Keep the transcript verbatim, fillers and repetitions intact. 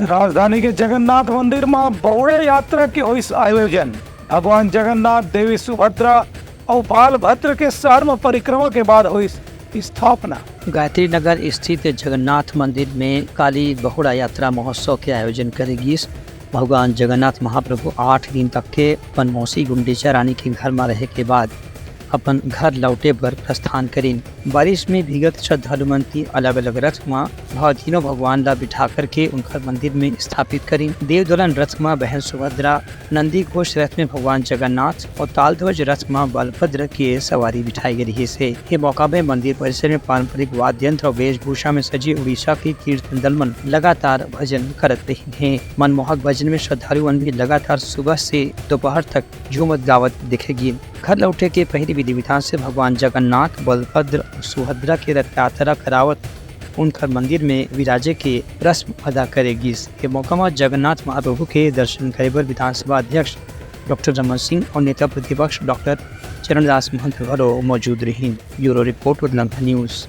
राजधानी के जगन्नाथ मंदिर म बहुड़ा यात्रा के होइस आयोजन। भगवान जगन्नाथ, देवी सुभद्रा अउ बालभद्र के शहर म परिक्रमा के बाद होइस स्थापना। गायत्री नगर स्थित जगन्नाथ मंदिर में काली बहुड़ा यात्रा महोत्सव के आयोजन करे गिस। भगवान जगन्नाथ महाप्रभु आठ दिन तक के अपन मौसी गुंडीचा रानी के घर म रहे के बाद अपन घर लौटे बर प्रस्थान करिन। बारिश में भीगत श्रद्धालु मन तीन अलग-अलग रथ म भाव तीनों भगवान ला बिठा करके उनकर मंदिर में स्थापित करिन। देवदोलन रथ म बहन सुभद्रा, नंदी घोष रथ में भगवान जगन्नाथ और तालध्वज रथ म बलभद्र के सवारी बिठाई गई रहिस हे। ये मौका में मंदिर परिसर में पारंपरिक वाद्य यंत्र और वेशभूषा में सजे उड़ीसा के कीर्तन दल मन लगातार भजन करत रहिन हे। मनमोहक भजन में श्रद्धालु मन भी लगातार सुबह से दोपहर तक झूमत गावत देखे गिन। घर लौटे के पहिली विधि विधान से भगवान जगन्नाथ, बलभद्र और सुभद्रा के रथ यात्रा करावत उनकर मंदिर में विराजे के रस्म अदा करे गिस। ये मौका म जगन्नाथ महाप्रभु के दर्शन करे बर विधानसभा अध्यक्ष डॉक्टर रमन सिंह और नेता प्रतिपक्ष डॉक्टर चरणदास महंत घलो मौजूद रहिन। Bureau report, Udlangha news.